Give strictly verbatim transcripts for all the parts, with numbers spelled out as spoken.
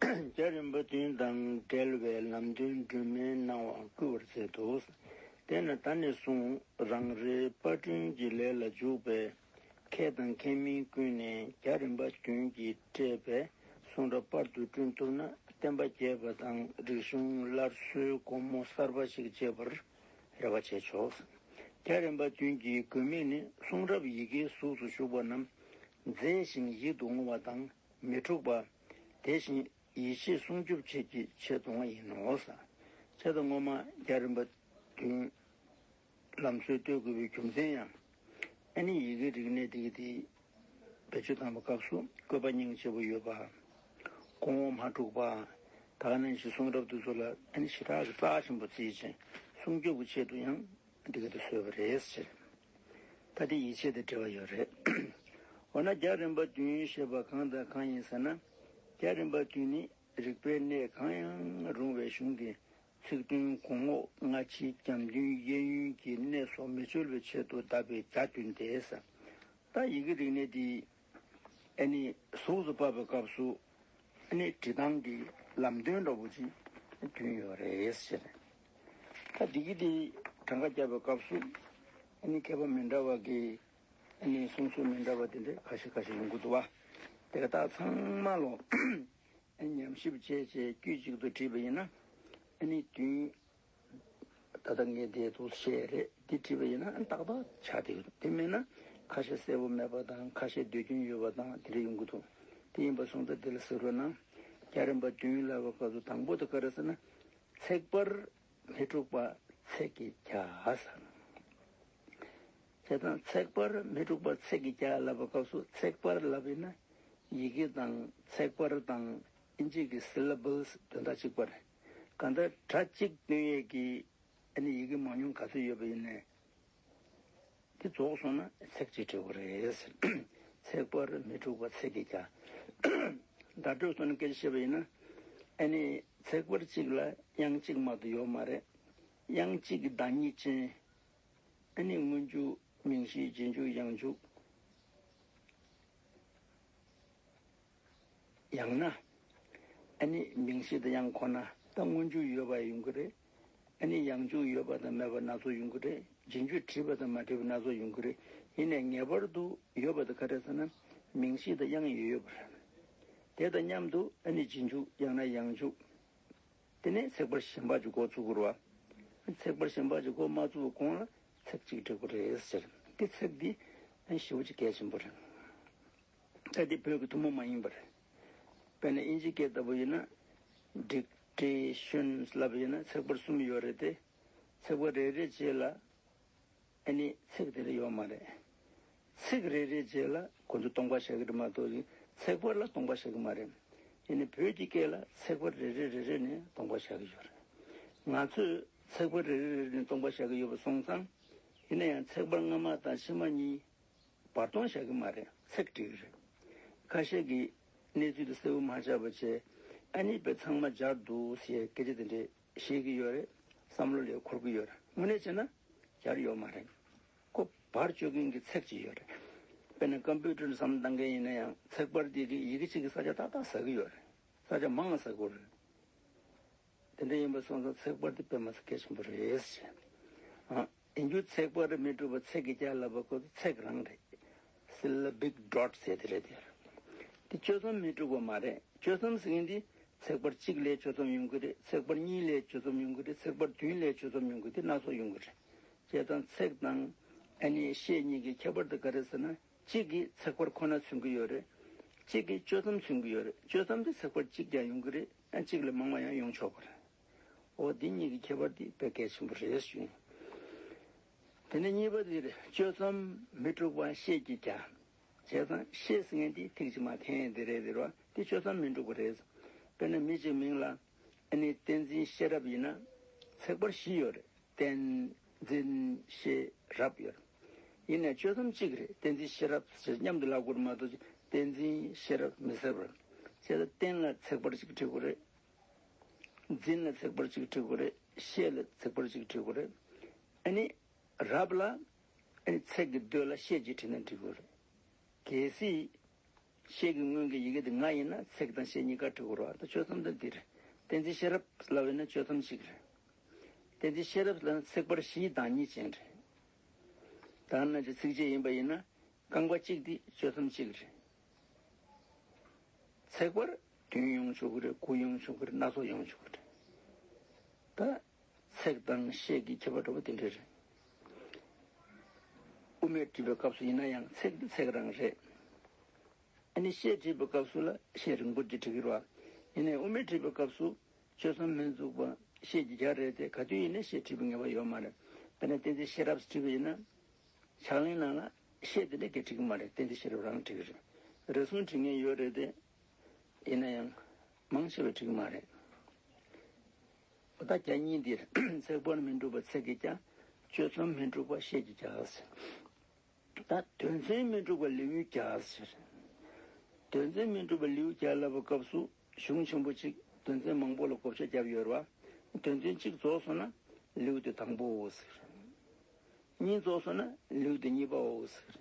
རྒྱ་རིམ་པ་བདུན་དང་འབྲེལ་བའི་ལམ་སྟོན་སྒྲོན་མེའི་གནང་བ་བསྐུལ་བར་མཛད་དོ། དེས་ན་ད་ནས་བཟུང་རང་རེའི་དཔར་སྐྲུན་གྱི་ལས་ལ་འཇུག་པའི་མཁས་དང་མཁས་མིན་ཀུན་ནས་རྒྱ་རིམ་པ་བདུན་གྱིས་སྤྲད་པའི་གསུང་རབ་པར་དུ་བསྐྲུན་ཐུབ་ན་བསྟན་པ་རྒྱས་པ་དང་རིག་གཞུང་སླར་གསོའི་སྒོ་མོ་གསར་པ་ཞིག་འབྱེད་པར་རེ་བ་བྱས་ཆོག། རྒྱ་རིམ་པ་བདུན་གྱི་དགོས་དམིགས་ནི་གསུང་རབ་ཡི་གེའི་གཟུགས་སུ་བཞུགས་པ་རྣམས་མཛེས་ཤིང་ཡིད་དུ་འོང་བ་དང་མི་འཁྲུགས་པ། དེ་བཞིན་ཡིད་ཆེས་སྲུང་སྐྱོབ་བྱེད་ཀྱི་ཆེད་དུ་ཡིན་ནོ། བྱས་ཙང་ངོ་མ་རྒྱ་རིམ་པ་བདུན་ལམ་སྲོལ་གཏོད་དགོས་པའི་རྒྱུ་མཚན་ཡང་། ཨ་ནི་ཡི་གེ་རིག་གནས་དེ་གི་དེ་བེད་སྤྱོད་བཏང་བའི་སྐབས་སུ་བཀོད་པ་སྙིང་རྗེ་པོ་ཡོད་པ། གོང་འོག་མ་འཁྲུགས་པ། ད་ག་ནང་བཞིན་གསུང་རབ་དེ་ཚོ་ལ་ཨ་ནི་ཞེ་དྲག་གི་རྩ་ཆེན་པོ་བརྩིས་ཤིང་སྲུང་སྐྱོབ་ཀྱི་ཆེད་དུ་ཡང་འདི་ག་དེ་བཟོས་པ་རེད་ཟེར། ད་དེ་ཡིད་ཆེས་དང་འབྲེལ་བ་ཡོད་རེད། འོ་ན་རྒྱ་རིམ་པ་བདུན་ཞེས་པ་གང་དང་གང་ཡིན་ཟེར་ན། རྒྱ་རིམ་པ་བདུན་ནི་རིག་པའི་གནས་གང་ཡང་རུང་བའི་གཞུང་གི་ཚིག་དོན་གོང་འོག་སྔ་ཕྱི་རྒྱབ་མདུན་གཡས་གཡོན་གྱི་གནས་སོགས་མི་འཆོལ་བའི་ཆེད་དུ་བཏབ་པའི་རྒྱ་བདུན་ཏེ། ད་ཡི་གེ་རིག་གནས་འདི་ཨ་ནི་གཟུགས་སུ་ཕབ་པའི་སྐབས་སུ་ཨ་ནི་འབྲི་སྟངས་ཀྱི་ལམ་སྟོན་འདྲ་པོ་ཅིག་བསྐྲུན་ཡོད་རེད་ཟེར། ད་འདི་གི་འདི་གྲངས་ཀ་རྒྱབ་པའི་སྐབས་སུ་ཨ་ནི་མཁས་པ་མི་འདྲ་བ་གི་ཨ་ནི་གསུང་སྲོལ་མི་འདྲ་བ་དེ་འདྲ་ཁ་ཤས་ཁ་ཤས་ཡོང་གི་འདུག་བ། དེ་ག་ད་ཚང་མ་ལོ། ཉམས་ཞིབ་བྱས་བྱས་དཀྱུས་གཅིག་ཏུ་བྲིས་པ་ཡིན་ན་ཨ་ནི་བདུན། ད་ལྟ་ངས་འདིའི་ཐོག་བཤད་རེད། འདི་བྲིས་པ་ཡིན་ན་ཏག་ཏག་ཆགས་བསྡད་ཡོད། དེ་མིན་ན་ཁ་ཤས་གསལ་པོ་མེད་པ་དང་ཁ་ཤས་ཟློས་སྐྱོན་ཡོད་པ་དང་དེ་འདྲ་ཡོང་གི་འདུག། དེ་ཡིན་པ་སོང་ཙང་འདི་ལ་གཟིགས་རོགས་གནང་། རྒྱ་རིམ་པ་བདུན་ལབ་པའི་སྐབས་སུ་དང་པོ་དེ་ག་རེ་ཟེར་ན། ཚེག་བར་མི་འཁྲུགས་པ་ཚེག་གི་རྒྱ་ཟེར། བྱས་ཙང་ཚེག་བར་མི་འཁྲུགས་པ་ཚེག་གི་རྒྱ་ལབ་པའི་སྐབས་སུ་ཚེག་བར་ལབ་ཡིན་ན་ཡི་གེ་དང་ཚེག་བར་དང་ཨིན་ཇི་གི་སི་ལ་བལ་སི་དོན་དག་གཅིག་པ་རེད། གང་ལྟར་སྒྲ་གཅིག་སྟོན་ཡས་ཀྱི་ཨ་ནི་ཡི་གེ་མང་ཉུང་ག་ཚོད་ཡོད་པ་ཡིན་ནའི་དེ་རྫོགས་སོང་ན་ཚེག་གཅིག་འབྲི་དགོས་རེད་ཟེར། ཚེག་བར་མི་འཁྲུགས་པ་ཚེག་གི་རྒྱ། བརྡ་སྤྲོད་སོང་ན་སྐད་ཆ་བཤད་པ་ཡིན་ན་ཨ་ནི་ཚེག་བར་གཅིག་ལ་དབྱངས་གཅིག་མ་གཏོགས་ཡོད་མ་རེད། དབྱངས་གཅིག་གི་བདག་ཉིད་ཅན། ཨ་ནི་སྔོན་འཇུག་མིང་གཞི་རྗེས་འཇུག་ཡང་འཇུག་ཡང་ན། ཨ་ནི་མིང་གཞི་དང་དབྱངས་ཁོ་ན་ད་སྔོན་འཇུག་ཡོད་པ་ཡོང་གི་རེད། ཨ་ནི་ཡང་འཇུག་ཡོད་པ་དང་མེད་པ་སྣ་ཚོགས་ཡོང་གི་རེད། རྗེས་འཇུག་བྲིས་པ་དང་མ་བྲིས་པ་སྣ་ཚོགས་ཡོང་གི་རེད། ཡིན་ནའི་ངེས་པར་དུ་ཡོད་པ་དེ་ག་རེ་ཟེར་ན་མིང་གཞི་དང་དབྱངས་ཡོད་ཡོད་པ་རེད། དེ་དང་མཉམ་དུ་ཨ་ནི་རྗེས་འཇུག་ཡང་ན་ཡང་འཇུག་དེ་ནས་ཚེག་བར་གཞན་པ་ཅིག་འགོ་ཚུགས་དགོས་རེད་བ། ཚེག་བར་གཞན་པ་ཅིག་འགོ་མ་ཚུགས་པའི་གོང་ལ་ཚེག་གཅིག་འབྲི་དགོས་རེད་ཟེར། འདི་ཚེག་འདི་ཞེ་པོ་ཅིག་གལ་ཆེན་པོ་རེད། ད་འདི་བོད་ཀྱི་ཐུན་མོང་མ་ཡིན་པ་རེད། དཔེར་ན་ཨིན་ཇི་སྐད་ལྟ་བུ་ཡིན་ན་ཌིག་ཊེ་ཤོན་ལབ་ཡིན་ན་ཚེག་བར་གསུམ་ཡོད་རེད་དེ། ཚེག་བར་རེ་རེ་རྗེས་ལ་ཨ་ནི་ཚིག་དེ་འདྲ་ཡོད་མ་རེད། ཚིག་རེ་རེ་རྗེས་ལ་ཁོ་ཚོས་སྟོང་པ་བཞག་གི་རེད་མ་གཏོགས་ཚེག་བར་ལ་སྟོང་པ་བཞག་གི་མ་རེད། ཡིན་ནའི་བོད་ཀྱི་སྐད་ལ་ཚེག་བར་རེ་རེ་རེ་རེ་ནས་སྟོང་པ་བཞག་གི་ཡོད་རེད། ང་ཚོས་ཚེག་བར་རེ་རེ་རེ་རེ་ནས་སྟོང་པ་བཞག་གི་ཡོད་པ་སོང་ཙང་། ཡིན་ན་ཡང་ཚེག་བར་སྔ་མ་དང་ཕྱི་མ་གཉིས་བར་སྟོང་བཞག་གི་མ་རེད། ཚེག་བྲིས་ཀྱི་རེད། ཁ་ཤས་ཀྱིས་གནས་ཚུལ་དེ་གསལ་པོ་མ་ཆགས་པ་བྱས་ཨ་ནི་དཔེ་ཚང་མ་སྦྱར་འདུག་ཟེར་སྐད་ཆ་དེ་འདྲས་བཤད་ཀྱི་ཡོད་རེད། བསམ་བློ་ལ་འཁོར་གྱི་ཡོད་རེད། དངོས་གནས་བྱས་ན་སྦྱར་ཡོད་མ་རེད། ཁོ་བར་གཅོད་མཁན་གྱི་ཚེག་ཅིག་ཡོད་རེད། དཔེར་ན་ཀམ་པུ་ཊར་ནས་བསམ་བློ་བཏང་མཁན་ཡིན་ན་ཡང་ཚེག་བར་དེ་གི་ཡི་གེ་གཅིག་གི་ས་ཆ་ཏག་ཏག་ཟ་གི་ཡོད་རེད། ས་ཆ་མང་ང་ཟ་གི་ཡོད་རེད། དེ་འདྲ་ཡིན་པ་སོང་ཙང་ཚེག་བར་དེ་དཔེ་མ་སྲིད་གལ་ཆེན་པོ་རེད་ཟེར། ཨ། ཡིན་རྒྱུ་ཚེག་བར་མི་འཁྲུགས་པ་ཚེག་གི་རྒྱ་ལབ་པ་ཁོ་ཚོ་ཚེག་རང་རེད། སི་ལ་བིག་ཌོཊ་ཟེར་དེ་རེད་དེ། དེ་གཅོད་མཚམས་མི་འཁྲུགས་པ་མ་རེད། གཅོད་མཚམས་ཟེར་མཁན་དེ་ཚེག་བར་གཅིག་ལས་གཅོད་མཚམས་ཡོང་གི་རེད། ཚེག་བར་གཉིས་ལས་གཅོད་མཚམས་ཡོང་གི་རེད། ཚེག་བར་བདུན་ལས་གཅོད་མཚམས་ཡོང་གི་རེད། དེ་སྣ་ཚོགས་ཡོང་གི་རེད། བྱས་ཙང་ཚེག་དང་ཨ་ནི་ཤད་གཉིས་ཀྱི་ཁྱད་པར་དེ་ག་རེ་ཟེར་ན། གཅིག་གིས་ཚེག་བར་ཁོ་ན་མཚོན་གྱི་ཡོད་རེད། གཅིག་གིས་གཅོད་མཚམས་མཚོན་གྱི་ཡོད་རེད། གཅོད་མཚམས་དེ་ཚེག་བར་གཅིག་ཀྱང་ཡོང་གི་རེད། ཨ་གཅིག་ལས་མང་བ་ཡང་ཡོང་ཆོག་པ་རེད། འོ་འདི་གཉིས་ཀྱི་ཁྱད་པར་དེ་དཔེ་གལ་ཆེན་པོ་རེད་ཞུ། དེ་ནས་གཉིས་པ་དེ་རེད། གཅོད་མཚམས་མི་འཁྲུགས་པ་ཤད་ཀྱི་རྒྱ། བྱས་ཙང་ཤད་ཟེར་མཁན་དེ་ཐིག་གཅིག་མར་འཐེན་དེ་རེད་དེ་རེད་བ། དེ་གཅོད་མཚམས་མི་འཁྲུགས་པ་རེད། དཔེར་ན་མི་གཅིག་མིང་ལ་ཨ་ནི་བསྟན་འཛིན་ཤེས་རབ་ཡིན་ན་ཚེག་བར་བཞི་ཡོད་རེད། བསྟན་འཛིན་ཤེས་རབ་ཡོད་རེད། ཡིན་ནའི་གཅོད་མཚམས་གཅིག་རེད། བསྟན་འཛིན་ཤེས་རབ་ཟེར་མཉམ་དུ་ལབ་དགོས་རེད་མ་གཏོགས་བསྟན་འཛིན་ཤེས་རབ་མི་ཟེར་བ་རེད། བྱས་ཙང་བསྟན་ལ་ཚེག་བར་གཅིག་བྲི་དགོས་རེད། འཛིན་ལ་ཚེག་བར་གཅིག་བྲི་དགོས་རེད། ཤེས་ལ་ཚེག་བར་གཅིག་བྲི་དགོས་རེད། ཨ་ནི་རབ་ལ་ཨ་ནི་ཚེག་གི་སྡོད་ལ་ཤད་ཅིག་བྲིས་ན་འགྲིག་གི་རེད། གལ་སྲིད་ ཤད་ཀྱི་སྔོན་གྱི་ཡི་གེ་དེ་ང་ཡིན་ན་ཚེག་དང་ཤད་གཉིས་ཀ་འབྲི་དགོས་རེད་བ། ད་ཆོས་མཚམས་དེ་འདི་རེད། བསྟན་འཛིན་ཤེས་རབ་ལབ་ཡིན་ན་ཆོས་མཚམས་གཅིག་རེད། བསྟན་འཛིན་ཤེས་རབ་ལབ་ན་ཚེག་བར་བཞིའི་བདག་ཉིད་ཅན་རེད། ད་ནང་བཞིན་ཚིགས་བཅད་ཡིན་པ་ཡིན་ན་རྐང་པ་གཅིག་དེ་ཆོས་མཚམས་གཅིག་རེད། ཚེག་བར་བདུན་ཡོང་ཆོག་གི་རེད། དགུ་ཡོང་ཆོག་གི་རེད། སྣ་ཚོགས་ཡོང་ཆོག་གི་རེད། ད་ཚེག་དང་ཤད་ཀྱི་ཁྱད་པར་འདྲ་པོ་དེ་འདྲ་རེད། དབུ་མེད་བྲིས་པའི་སྐབས་སུ་ཡིན་ན་ཡང་ཚེག་འདི་ཚེག་རང་རེད། ཨ་ནི་ཤད་བྲིས་པའི་སྐབས་སུ་ལ་ཤད་རིང་པོ་འདི་བྲི་གི་རེད་བ། ཡིན་ནའི་དབུ་མེད་བྲིས་པའི་སྐབས་སུ་ཆོས་མཚམས་མི་འཛུགས་པ་ཤད་ཀྱི་རྒྱ་རེད་དེ། ག་དུས་ཡིན་ནའི་ཤད་བྲིས་པའི་ངེས་པ་ཡོད་མ་རེད། དཔེར་ན་བསྟན་འཛིན་ཤེས་རབ་བྲིས་པ་ཡིན་ན་ཕྱག་ལེན་ནང་ལ་ཤད་དེ་འདྲ་གས་བྲི་གི་མ་རེད། བསྟན་འཛིན་ཤེས་རབ་རང་བྲི་གི་རེད། རེ་ཟུང་བྲི་མཁན་ཡོད་རེད་དེ། ཡིན་ན་ཡང་མང་ཆེ་བས་བྲི་གི་མ་རེད། ད་རྒྱ་གཉིས་འདིར་ཚེག་བར་མི་འཁྲུགས་པ་ཚེག་གི་རྒྱ། ཆོས་མཚམས་མི་འཁྲུགས་པ་ཤད་ཀྱི་རྒྱ་ཟེར། ད་དོན་ཚན་མི་འཁྲུགས་པ་ལེའུའི་རྒྱ་ཟེར། དོན་ཚན་མི་འཁྲུགས་པ་ལེའུའི་རྒྱ་ལབ་པའི་སྐབས་སུ་གཞུང་ཆེན་པོ་གཅིག་དོན་ཚན་མང་པོ་ལ་བགོ་བཤའ་བརྒྱབ་ཡོད་རེད་བ། དོན་ཚན་གཅིག་རྫོགས་སོང་ན་ལེའུ་དེ་དང་པོའོ་ཟེར། གཉིས་རྫོགས་སོང་ན་ལེའུ་དེ་གཉིས་པའོ་ཟེར།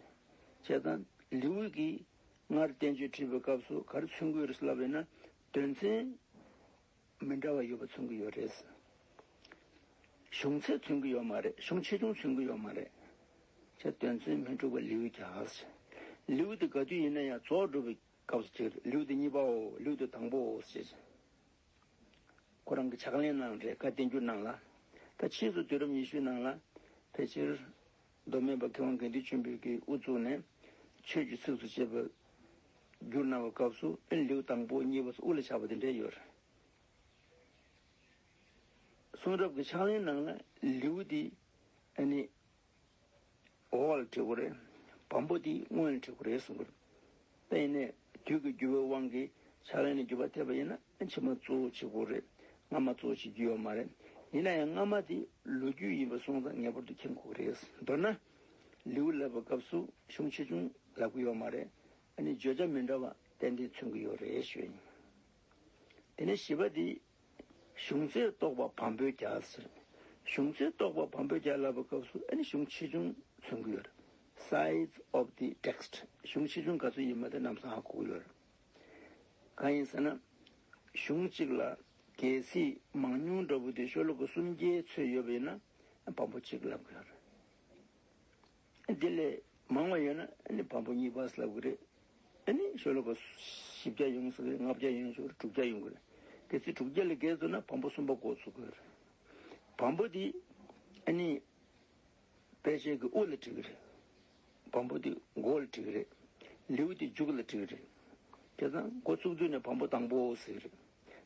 བྱས་ཙང་ལེའུ་གི་སྔར་བསྟན་བཅོས་བྲིས་པའི་སྐབས་སུ་ག་རེ་མཚོན་གྱི་ཡོད་རེད་ལབ་པ་ཡིན་ན། དོན་ཚན་མི་འདྲ་བ་ཡོད་པ་མཚོན་གྱི་ཡོད་རེད། གཞུང་ཚད་མཚོན་གྱི་ཡོད་མ་རེད། གཞུང་ཆེ་ཆུང་མཚོན་གྱི་ཡོད་མ་རེད། བྱས་དོན་ཚན་མི་འཁྲུགས་པ་ལེའུའི་རྒྱ་ཟེར། ལེའུ་དེ་ག་དུས་ཡིན་ན་ཡང་རྫོགས་འགྲོ་བའི་སྐབས་སུ་ཅིག་ལེའུ་དེ་གཉིས་པའོ། ལེའུ་དེ་དང་པོའོ་ཞེས། ཁོ་རང་གི་ཕྱག་ལེན་ནང་རེད། བཀའ་བསྟན་འགྱུར་ནང་ལ། ད་ཕྱིས་སུ་དུས་རབས་ཉི་ཤུའི་ནང་ལ་ཕལ་ཆེར་མདོ་སྨད་པ་མཁས་དབང་དགེ་འདུན་ཆོས་འཕེལ་གྱིས་དབུ་བཙུགས་ནས་ཆོས་ཀྱི་ཚིགས་སུ་བཅད་པ་བསྒྱུར་གནང་བའི་སྐབས་སུ་ཨེ་ལེའུ་དང་པོ་གཉིས་པ་སོགས་དབུ་ལ་བཞག་པ་དེ་འདྲ་ཡོད་རེད། གསུང་རབ་ཀྱི་ཕྱག་ལེན་ནང་ལ་ལེའུ་འདི་ཨ་ནི་འོག་ལ་བྲི་དགོས་རེད། བམ་པོ་འདི་སྔོན་ལ་བྲི་དགོས་རེད་གསུང་གི་རེད། ད་ཡིན་ནའི་དུས་ཀྱི་འགྱུར་བའི་དབང་གིས་ཕྱག་ལེན་ལ་འགྱུར་བ་ཐེབས་པ་ཡིན་ན་ཕྱི་མ་གཙོ་བོ་བྱེད་དགོས་རེད། སྔ་མ་གཙོ་བོ་བྱེད་རྒྱུ་ཡོད་མ་རེད། ཡིན་ན་ཡང་སྔ་མ་དེ་ལོ་རྒྱུས་ཡིན་པ་སོང་ཙང་ངེས་པར་དུ་མཁྱེན་དགོས་རེད། མདོར་ན་ལེའུ་ལབ་པའི་སྐབས་སུ་གཞུང་ཆེ་ཆུང་ལབ་ཀྱི་ཡོད་མ་རེད། ཨ་ནི་བརྗོད་བྱ་མི་འདྲ་བ་ཏན་ཏན་མཚོན་གྱི་ཡོད་རེད་ཞུ་ཡིན། དེ་ནས་བཞི་པ་དེ། གཞུང་ཚད་རྟོགས་པ་བམ་པོའི་རྒྱ་ཟེར། གཞུང་ཚད་རྟོགས་པ་བམ་པོའི་རྒྱ་ལབ་པའི་སྐབས་སུ་ཨ་ནི་གཞུང་ཆེ་ཆུང་མཚོན་གྱི་ཡོད་རེད། Size of the text། གཞུང་ཆེ་ཆུང་ག་ཚོད་ཡིན་མིན་དེ་གནམ་ས་ཧ་གོ་གི་ཡོད་རེད། གང་ཡིན་ཟེར་ན། གཞུང་གཅིག་ལ་གལ་སྲིད་མང་ཉུང་འདྲ་པོ་དེ་ཤོ་ལོ་ཀ་སུམ་བརྒྱའི་ཚོད་ཡོད་པ་ཡིན་ན་བམ་པོ་གཅིག་ལབ་ཀྱི་ཡོད་རེད། དེ་ལས་མང་བ་ཡོད་ན་ཨ་ནི་བམ་པོ་གཉིས་པ་ལབ་ཀྱི་རེད། ཨ་ནི་ཤོ་ལོ་ཀ་བཞི་བརྒྱ་ཡོང་ས་རེད། ལྔ་བརྒྱ་ཡོང་ས་རེད། དྲུག་བརྒྱ་ཡོང་གི་རེད། གལ་སྲིད་དྲུག་བརྒྱ་ལས་བརྒལ་སོང་ན་བམ་པོ་གསུམ་པ་འགོ་ཚུགས་ཀྱི་རེད། བམ་པོ་འདི་ཨ་ནི་དཔེ་ཆའི་གི་དབུ་ལ་བྲི་གི་རེད། བམ་པོ་འདི་མགོ་ལ་བྲི་གི་རེད། ལེའུ་འདི་མཇུག་ལ་བྲི་གི་རེད། བྱས་ཙང་འགོ་བཙུགས་དུས་ནས་བམ་པོ་དང་པོ་ཟེར་གི་རེད།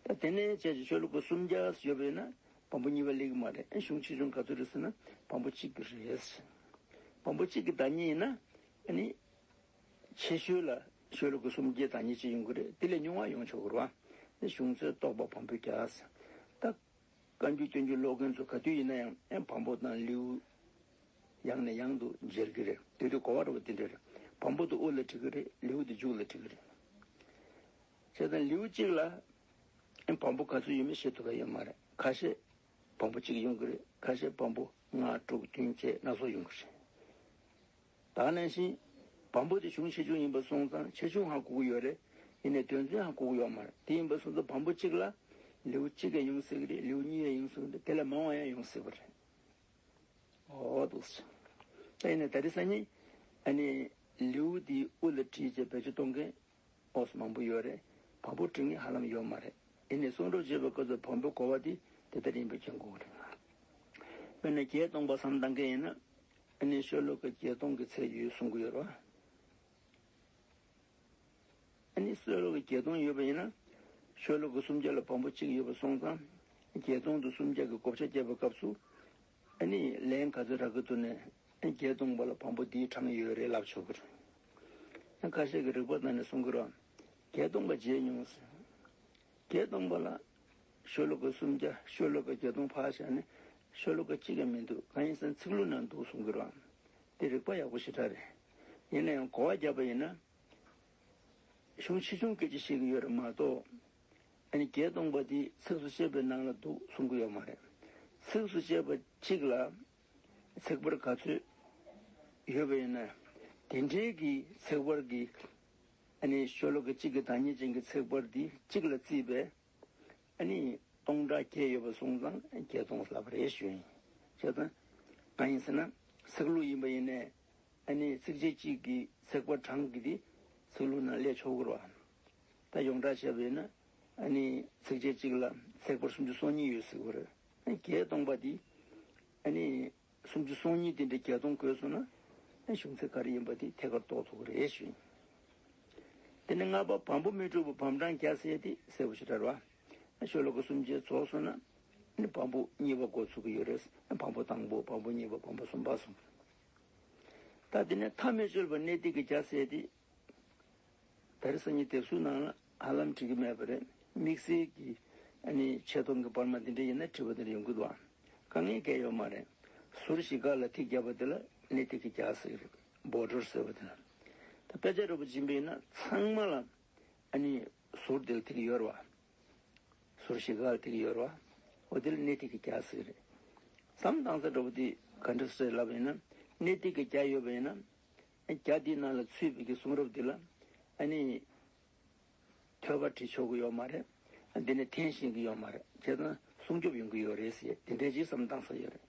ད་དེ་ནས་བྱས་ཀྱི་ཤོ་ལོ་ཀ་སུམ་བརྒྱ་ཡོད་པ་ཡིན་ན་བམ་པོ་གཉིས་པ་སླེབས་ཀྱི་མ་རེད། ཨ་གཞུང་ཆེ་ཆུང་ག་ཚོད་རེད་ཟེར་ན་བམ་པོ་གཅིག་གི་རེད། བམ་པོ་གཅིག་གི་བདག་ཉིད་ཡིན་ན་ཨ་ནི་ཆེ་ཤོས་ལ་ཤོ་ལོ་ཀ་སུམ་བརྒྱའི་བདག་ཉིད་ཅིག་ཡོང་གི་རེད། དེ་ལས་ཉུང་བ་ཡོང་ཆོག་གི་རེད་བ། ཨ་གཞུང་ཚད་རྟོགས་པ་བམ་པོའི་རྒྱ་ཟེར། ད་བཀའ་འགྱུར་བསྟན་འགྱུར་ཀློག་མཁན་ཚོ་ག་དུས་ཡིན་ན་ཡང་ཨེ་བམ་པོ་དང་ལེའུ་ཡང་ནས་ཡང་དུ་མཇལ་གྱི་རེད། དེ་དུས་གོ་བ་འདྲ་པོ་དེ་འདྲ་རེད། བམ་པོ་དེ་དབུ་ལ་བྲི་གི་རེད། ལེའུ་དེ་མཇུག་ལ་བྲི་གི་རེད། བྱས་ཙང་ལེའུ་གཅིག་ལ་ཨེ་བམ་པོ་ག་ཚོད་ཡོད་མེད་བཤད་ཐུབ་ཀྱི་ཡོད་མ་རེད། ཁ་ཤས་བམ་པོ་གཅིག་ཡོང་གི་རེད། ཁ་ཤས་བམ་པོ་ལྔ་དྲུག་བདུན་བཅས་སྣ་ཚོགས་ཡོང་གི་རེད། ད་ག་ནང་བཞིན་བམ་པོ་དེ་གཞུང་ཆེ་ཆུང་ཡིན་པ་སོང་ཙང་ཆེ་ཆུང་ཧ་གོ་གི་ཡོད་རེད། ཡིན་ནའི་དོན་ཚན་ཧ་གོ་གི་ཡོད་མ་རེད། དེ་ཡིན་པ་སོང་ཙང་བམ་པོ་གཅིག་ལ་ལེའུ་གཅིག་གིས་ཡོང་སྲིད་ཀྱི་རེད། ལེའུ་གཉིས་ཡང་ཡོང་སྲིད་ཀྱི་རེད། དེ་ལས་མང་བ་ཡང་ཡོང་སྲིད་པ་རེད། འོ་འདུག་སེ། ད་ཡིན་ནའི་ད་རེས་སང་ཉིན་ཨ་ནི་ལེའུ་དེའི་དབུ་ལ་བྲིས་བྱས་བེད་སྤྱོད་གཏོང་མཁན་འོ་མང་པོ་ཡོད་རེད། བམ་པོ་འབྲི་མཁན་ཧ་ལམ་ཡོད་མ་རེད། ཡིན་ནའི་གསུང་རབ་བརྗོད་པའི་སྐབས་སུ་བམ་པོའི་གོ་བ་དེ་དེ་ལྟར་ཡིན་པ་མཁྱེན་དགོས་རེད། དཔེར་ན་བརྒྱད་སྟོང་པ་བསམ་བཏང་མཁན་ཡིན་ན་ཨ་ནི་ཤོ་ལོ་ཀ་བརྒྱད་སྟོང་གི་ཚད་ཡོད་གསུང་གི་ཡོད་རེད་བ། ཨ་ནི་ཤོ་ལོ་ཀ་བརྒྱད་སྟོང་ཡོད་པ་ཡིན་ན་ཤོ་ལོ་ཀ་སུམ་བརྒྱ་ལ་བམ་པོ་གཅིག་ཡོད་པ་སོང་ཙང་བརྒྱད་སྟོང་དུ་སུམ་བརྒྱ་གི་བགོ་བཤའ་བརྒྱབ་པའི་སྐབས་སུ་ཨ་ནི་ལན་ག་ཚོད་རག་གི་འདུག་ནས་བརྒྱད་སྟོང་པ་ལ་བམ་པོ་འདིའི་གྲངས་ཡོད་རེད་ལབ་ཆོག་གི་རེད། ཁ་ཤས་ཀྱི་རིག་པ་བཏང་ནས་གསུང་གི་རེད། བརྒྱད་སྟོང་པ་མཇལ་མྱོང་ཟེར། བརྒྱད་སྟོང་པ་ལ་ཤོ་ལོ་ཀ་སུམ་བརྒྱ་ཤོ་ལོ་ཀ་བརྒྱད་སྟོང་ཕར་བཞག་ནས་ཤོ་ལོ་ཀ་གཅིག་ཀྱང་མི་འདུག་གང་ཡིན་ཟེར་ན་ཚིག་ལྷུག་ནང་འདུག་གསུང་གི་རེད། དེ་རིག་པ་ཡག་པོ་ཞེ་དྲག་རེད། ཡིན་ན་ཡང་གོ་བ་བརྒྱབ་པ་ཡིན་ན། གཞུང་ཆེ་ཆུང་སྐད་ཆ་བཤད་ཀྱི་ཡོད་རེད་མ་གཏོགས། ཨ་ནི་བརྒྱད་སྟོང་པ་དེ་ཚིགས་སུ་བཅད་པའི་ནང་ལ་འདུག་གསུང་གི་ཡོད་མ་རེད། ཚིགས་སུ་བཅད་པ་གཅིག་ལ་ཚེག་བར་ག་ཚོད་ཡོད་པ་ཡིན་ན། དེ་འདྲའི་གི་ཚེག་བར་གྱི་ ཨ་ནི་ཤོ་ལོ་ཀ་གཅིག་གི་བདག་ཉིད་ཅན་གྱི་ཚེག་བར་འདི་གཅིག་ལ་བརྩིས་པས། ཨ་ནི་སྟོང་ཕྲག་བརྒྱད་ཡོད་པ་སོང་ཙང་བརྒྱད་སྟོང་ལབ་པ་རེད་ཞུ་ཡིན། བྱས་ཙང་གང་ཡིན་ཟེར་ན། ཚེག་ལྷུག་ཡིན་པ་ཡིན་ནའི་ཨ་ནི་ཚིགས་བཅད་གཅིག་གི་ཚེག་བར་གྲངས་ཀྱི་དེ་ཚེག་ལྷུག་ནང་སླེབས་ཆོག་གི་རེད་བ། ད་ཡོངས་གྲགས་བྱས་པ་ཡིན་ན་ཨ་ནི་ཚིགས་བཅད་གཅིག་ལ་ཚེག་བར་སུམ་ཅུ་སོ་གཉིས་ཡོད་ཟེར་གི་རེད། ཨ་ནི་བརྒྱད་སྟོང་པ་དེ་ཨ་ནི་སུམ་ཅུ་སོ་གཉིས་དེ་འདྲ་བརྒྱད་སྟོང་བགོས་སོང་ན་ཨ་ནི་གཞུང་ཚིག་ག་རེ་ཡིན་པ་དེ་ཐད་ཀར་རྟོགས་ཐུབ་ཀྱི་རེད་ཞུ་ཡིན། དེ་ནས་ལྔ་པ་བམ་པོ་མི་འཁྲུགས་པ་བམ་གྲངས་བརྒྱ་ཟེར་དེ་གསལ་པོ་ཞེ་དྲག་རེད་བ། ཤོ་ལོ་ཀ་སུམ་ཅུ་རྫོགས་སོང་ན་ནི་བམ་པོ་གཉིས་པ་འགོ་ཚུགས་ཀྱི་ཡོད་རེད། བམ་པོ་དང་པོ་བམ་པོ་གཉིས་པ་བམ་པོ་གསུམ་པ་སོང་། ད་དེ་ནས་མཐའ་མི་འཆོལ་བ་གནད་ཏིག་གི་བརྒྱ་ཟེར་དེ་ད་རེས་སང་ཉིན་དེབ་གཟུགས་ནང་ལ་ཧ་ལམ་འགྲིག་གི་མེད་པ་རེད། དམིགས་བསལ་གྱི་ཨ་ནི་ཆེ་མཐོང་གི་བར་མ་འདི་འདྲ་ཡིན་ན་བྲིས་པ་འདི་འདྲ་ཡོང་གི་འདུག་ཨ། དཀའ་ངལ་གང་ཡང་ཡོད་མ་རེད། ཟུར་བཞི་སྒང་ལ་ཐིག་བརྒྱབ་པ་དེ་ལ་གནད་ཏིག་གི་བརྒྱ་ཟེར་གི་རེད། བོར་ཌར་ཟེར་བ་དེ་ལ། ད་དཔེ་ཆ་འདྲ་པོ་སྦྱིན་པ་ཡིན་ན་ཚང་མ་ལ་ཨ་ནི་ཟུར་དེ་ལ་ཐིག་ཡོད་རེད་བ། ཟུར་བཞི་སྒང་ལ་ཐིག་ཡོད་རེད་བ། འོ་དེ་ལ་གནད་ཏིག་གི་བརྒྱ་ཟེར་གི་རེད། བསམ་བཏང་ས་འདྲ་པོ་དེ་ག་འདྲ་ཟེར་ལབ་པ་ཡིན་ན། གནད་ཏིག་གི་བརྒྱ་ཡོད་པ་ཡིན་ན། བརྒྱ་འདིའི་ནང་ལ་ཚུད་པའི་གི་གསུང་རབ་འདི་ལ་ཨ་ནི་ཐོས་པ་བྲིས་ཆོག་གི་ཡོད་མ་རེད། འདི་ནས་འཐེན་ཤེས་ཀྱི་ཡོད་མ་རེད། བྱས་ཙང་སྲུང་སྐྱོབ་ཡོང་གི་ཡོད་རེད་ཟེར་དེ་འདྲའི་ཅིག་བསམ་བཏང་ས་ཡོད་རེད།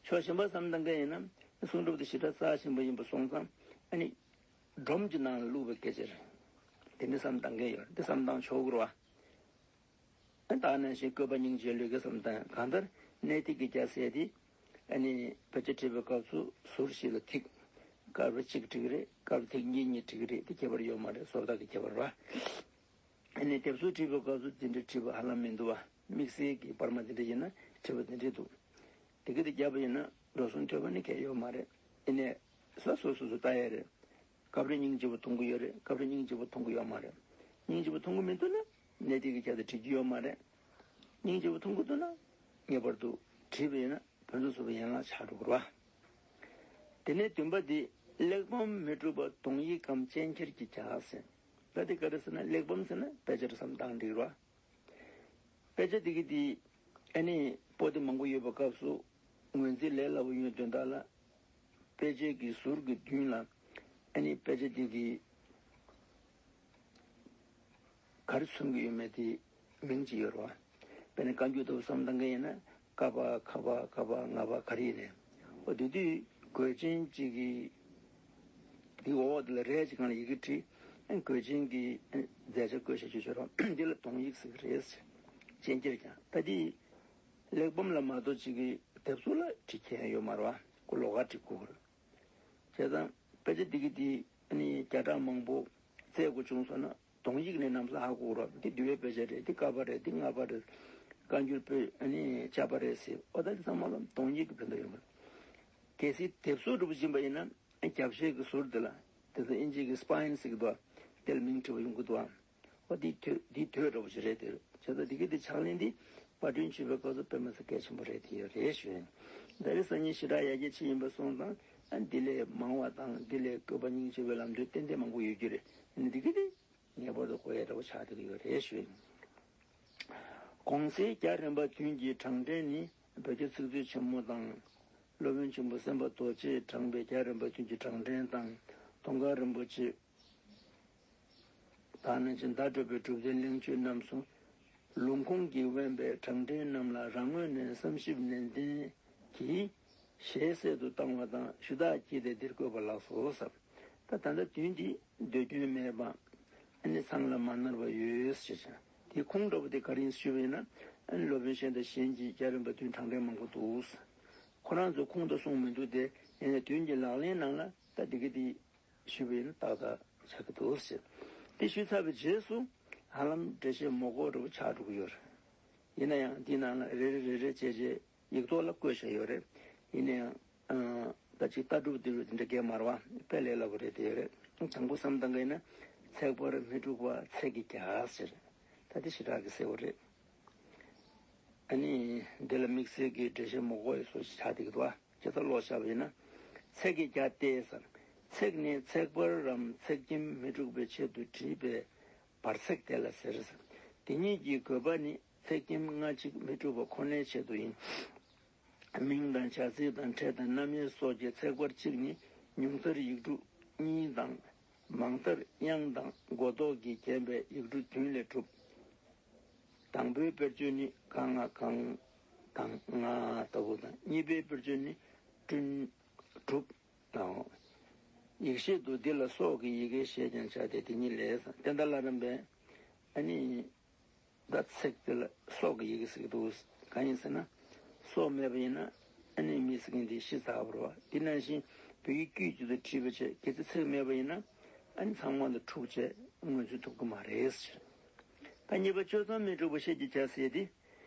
ཕྱོགས་གཞན་པ་བསམ་བཏང་མཁན་ཡིན་ན་གསུང་རབ་འདི་ཞེ་དྲག་རྩ་ཆེན་པོ་ཡིན་པ་སོང་ཙང་ཨ་ནི་སྒྲོམ་གྱི་ནང་ལ་བླུགས་པའི་སྐད་ཆ་རེད། དེ་འདྲ་བསམ་བཏང་མཁན་ཡོད་རེད། འདི་བསམ་བཏང་ཆོག་གི་རེད་བ། ད་ནང་བཞིན་བཀོད་པ་སྙིང་རྗེའི་ལུས་ཀྱི་བསམ་སྟངས། གང་ལྟར་གནད་ཏིག་གི་བརྒྱ་ཟེར་དེ། ཨ་ནི་དཔེ་ཆ་བྲིས་པའི་སྐབས་སུ་ཟུར་བཞི་ལ་ཐིག་སྐབས་རེ་གཅིག་བྲིས་ཀྱི་རེད། སྐབས་རེ་ཐིག་གཉིས་གཉིས་བྲིས་ཀྱི་རེད། དེ་ཁྱད་པར་ཡོད་མ་རེད། བཟོ་ལྟ་གི་ཁྱད་པར་རེད་བ། ཨ་ནི་དེབ་གཟུགས་བྲིས་པའི་སྐབས་སུ་འདི་འདྲ་བྲིས་པ་ཧ་ལམ་མི་འདུག་བ། དམིགས་བསལ་གྱི་བར་མ་འདི་འདྲ་ཡིན་ན་བྲིས་པ་འདི་འདྲ་འདུག་དེ་གི་དེ་བརྒྱབ་པ་ཡིན་ན་འགྲོ་སོང་ཐོབ་པ་ནི་གལ་ཡོད་མ་རེད། ཡིན་ནའི་ས་སོ་སོ་སོ་ལྟ་ཡ་རེད། སྐབས་རེ་སྙིང་རྗེ་པོ་མཐོང་གི་ཡོད་རེད། སྐབས་རེ་སྙིང་རྗེ་པོ་མཐོང་གི་ཡོད་མ་རེད། སྙིང་རྗེ་པོ་མཐོང་གི་མི་འདུག་ན་གནད་ཏིག་གི་བརྒྱ་དེ་འབྲི་རྒྱུ་ཡོད་མ་རེད། སྙིང་རྗེ་པོ་མཐོང་གི་འདུག་ན་ངེས་པར་དུ་བྲིས་པ་ཡིན་ན་ཕན་ཚུན་སོ་སོའི་ཡན་ལག་ཆགས་འགྲོ་གི་རེད་བ། དེ་ནས་བདུན་པ་འདི་གླེགས་བམ་མི་འཁྲུགས་པ་དོང་ཡིག་གམ་སྤྱན་ཁྱེར་གྱི་བརྒྱ་ཟེར། ད་དེ་ག་རེ་ཟེར་ན་གླེགས་བམ་ཟེར་ན་དཔེ་ཆ་རེད་བསམ་བཏང་འགྲིག་རེད་བ། དཔེ་ཆ་འདི་གི་འདི་ཨ་ནི་པོ་ཏི་མང་པོ་ཡོད་པའི་སྐབས་སུ་ངོས་འཛིན་ལས་སླ་པོ་ཡོང་དོན་དག་ལ་དཔེ་ཆའི་གི་ཟུར་གྱི་མདུན་ལ་ཨ་ནི་དཔེ་ཆ་འདི་གི་ག་རེ་མཚོན་གྱི་ཡོད་མེད་དེ་མིང་ཅིག་ཡོད་རེད་བ། དཔེར་ན་བཀའ་འགྱུར་ལྟ་བུ་བསམ་བཏང་མཁན་ཡིན་ན་ཀ་པ་ཁ་པ་ག་པ་ང་པ་ག་རེ་ཡིན་ནའི་འོ་དེ་དུས་གོས་ཆེན་གཅིག་གི་འདི་འོག་འདི་ལ་རས་ཀྱི་སྒང་ལ་ཡི་གེ་བྲིས། གོས་ཆེན་གྱི་མཛད་བྱ་བཀོད་བཞག་རྒྱུ་བྱོས་རོགས། འདི་ལ་དོང་ཡིག་ཟེར་གྱི་རེད། སྤྱན་ཁྱེར་ཀྱང་ད་འདི་གླེགས་བམ་ལ་མ་གཏོགས་གཅིག་གི་དེབ་གཟུགས་ལ་བྲིས་མཁན་ཡོད་མ་རེད་བ། ཁོ་ལོགས་ཀ་བྲིས་དགོས་རེད། བྱས་ཙང་དཔེ་ཆ་འདི་གི་འདི་ནི་བརྒྱ་ཕྲག་མང་པོ་བཙལ་དགོས་བྱུང་སོང་ན་དོང་ཡིག་ནས་ནམ་ས་ཧ་གོ་རོགས། འདི་འདུལ་བའི་དཔེ་ཆ་རེད། འདི་ཀ་པ་རེད། འདི་ལྔ་པ་རེད། བཀའ་འགྱུར་པོད་ཨ་ནི་བཅའ་པ་རེད་ཟེར། ཨོ་ད་འདི་ཚང་མ་ལ་དོང་ཡིག་གི་ཕན་ཐོགས་ཡོད་མ་རེད། གལ་སྲིད་དེབ་གཟུགས་འདྲ་པོ་ཡིན་པ་ཡིན་ན་རྒྱབ་ཤའི་གི་ཟུར་འདི་ལ་དེ་ཚོ་ཨིན་ཇི་གི་སི་པའིན་ཟེར་གི་འདུག་དེ་ལ་མིང་བྲིས་པ་ཡོང་གི་འདུག་ཨ། ཨོ་འདི་དོད་འདི་དོད་འདྲ་པོ་ཞིག་རེད་དེ། བྱས་ཙང་འདི་གི་འདི་ཕྱག་ལེན་འདི་པར་སྐྲུན་བྱེད་པའི་སྐབས་སུ་དཔེ་མི་སྲིད་གལ་ཆེན་པོ་རེད་དེ་ཡོད་རེད་ཞུ་ཡིན། ད་རེས་སང་ཉིན་ཞེ་དྲག་ཡར་རྒྱས་ཕྱིན་ཡིན་པ་སོང་ཙང་ཨ་འདི་ལས་མང་བ་དང་འདི་ལས་བཀོད་པ་སྙིང་རྗེ་བའི་ལམ་སྟོན་ཏན་ཏན་མང་པོ་ཡོད་རྒྱུ་རེད། འདི་གི་འདི་ངེས་པར་དུ་གོ་ཡ་འདྲ་པོ་ཆགས་བསྡད་ཀྱི་ཡོད་རེད་ཞུ་ཡིན། གོང་གསལ་རྒྱ་རིམ་པ་བདུན་གྱི་གྲངས་འདྲེན་ནི་བོད་རྒྱ་ཚིག་མཛོད་ཆེན་མོ་དང་། སློབ་དཔོན་ཆེན་པོ་སེམས་དཔའ་རྡོ་རྗེས་དྲངས་པའི་རྒྱ་རིམ་པ་བདུན་གྱི་གྲངས་འདྲེན་དང་། དུང་དཀར་རིན་པོ་ཆེ་དང་ནང་བཞིན་ཟླ་གྲགས་པའི་གྲུབ་ཆེན་གླེང་བརྗོད་རྣམས་སུ། ལུང་ཁུངས་ཀྱིས་དབེན་པའི་གྲངས་འདྲེན་རྣམས་ལ་རང་ངོས་ནས་བསམ་ཞིབ་ནན་ཏན་གྱིས་ཞལ་གསལ་དུ་བཏང་བ་དང་ཞུ་དག་བགྱིས་ཏེ་འདིར་བཀོད་པ་ལགས་སོ་ཟེར། ད་ད་ལྟ་དུས་འདི་ཟློས་སྐྱོན་མེད་པ་ཨ་ནི་ཚང་ལ་མ་ནོར་བ་ཡོད་ཟེར་ཞིང་། དེའི་ཁུངས་འདྲ་པོ་དེ་ག་རེ་ཡིན་ཞུས་པ་ཡིན་ན་ཨ་ནི་སློབ་དཔོན་གཞན་དང་གཞན་གྱིས་རྒྱ་རིམ་པ་བདུན་གྲངས་འདྲེན་མང་པོ་འདུག་ཁོ་རང་ཚོས་ཁུངས་དང་གསུངས་མི་འདུག་སྟེ། ཡིན་ནའི་དུས་འདི་ལག་ལེན་ནང་ལ་ད་འདི་གི་དེ་ཞུས་པ་ཡིན་ན་ཏག་ཏག་ཆགས་ཀྱི་འདུག་ཟེར། དེ་ཞུས་ཚར་བའི་རྗེས་སུ་ཧ་ལམ་འགྲེལ་བཤད་མོག་མོག་འདྲ་པོ་ཆགས་འགྲོ་གི་ཡོད་རེད། ཡིན་ན་ཡང་འདི་ནང་ལ་རེ་རེ་རེ་རེ་བྱས་རྗེས་ཡིག་ཐོག་ལ་བཀོད་བཞག་ཡོད་རེད། ཡིན་ན་ཡང་ཨ་ད་ཅིག་ལྟ་གྲུབ་འདི་རུ་འདི་འདྲ་གས་མ་རེད་བ། དཔེ་ལས་སླ་པོ་རེད་དེ་ཡོད་རེད། དང་པོ་བསམ་བཏང་གི་ཡིན་ན་ཚེག་བར་མི་འཁྲུགས་པ་ཚེག་གི་བརྒྱ་ཟེར། ད་དེ་ཞེ་དྲག་གི་གསལ་པོ་རེད། ཨ་ནི་འདི་ལ་དམིགས་བསལ་གྱི་འགྲེལ་བཤད་མོག་མོག་ཡོད་སོ་ཞིག་ཆགས་བསྡད་ཀྱི་འདུག་བ། ཇི་ལྟར་ཀློག་བཞག་པ་ཡིན་ན། ཚེག་གི་བརྒྱ་སྟེ་ཟེར། ཚེག་ནི་ཚེག་བར་རམ་ཚེག་ཁྱིམ་མི་འཁྲུགས་པའི་ཆེད་དུ་བྲིས་པའི་བར་ཚེག་དེ་ལ་ཟེར། དེ་ཉིད་ཀྱི་དགོས་པ་ནི་ཚེག་ཁྱིམ་སྔ་ཕྱི་མི་འཁྲུགས་པ་ཁོ་ནའི་ཆེད་དུ་ཡིན། མིང་དང་བྱ་ཚིག་དང་ཕྲད་དང་རྣམ་དབྱེ་སོགས་ཀྱི་ཚེག་བར་གཅིག་ནི་ཉུང་མཐར་ཡིག་འབྲུ་གཉིས་དང་ མང་མཐར་དབྱངས་དང་མགོ་ཐོག་གིས་བརྒྱན་པའི་ཡིག་འབྲུ་བདུན་ལས་གྲུབ། དང་པོའི་དཔེར་བརྗོད་ནི་ག་ང་གང་དང་ང་ལྟ་བུ་དང་། གཉིས་པའི་དཔེར་བརྗོད་ནི་བསྐྲུན་གྲུབ་དང་། ཡིག་ཤད་དུ་འདི་ལ་སྲོག་གི་ཡི་གེ་ཞེས་ཀྱང་བྱ་སྟེ། དེ་ཉིད་ལས་བསྟན་པ་ལ་རམ་པས། ཨ་ནི། ད་ཚེག་དེ་ལ་སྲོག་གི་ཡི་གེ་ཟེར་གྱི་འདུག། གང་ཡིན་ཟེར་ན། སྲོག་མེད་པ་ཡིན་ན་ཨ་ནི་མི་ཟེར་མཁན་དེ་ཤི་ཚར་བ་རེད་བ། དེ་ནང་བཞིན་བོད་ཡིག་དཀྱུས་གཅིག་ཏུ་བྲིས་པ་བྱས། གལ་སྲིད་ཚེག་མེད་པ་ཡིན་ན་ཨ་ནི་ཚང་མ་ལ་འཁྲུག་བྱས་ངོས་འཛིན་ཐུབ་ཀྱི་མ་རེད་ཟེར། ད་གཉིས་པ་གཅོད་མཚམས་མི་འཁྲུགས་པ་ཤད་ཀྱི་བྱ་ཟེར་དེ།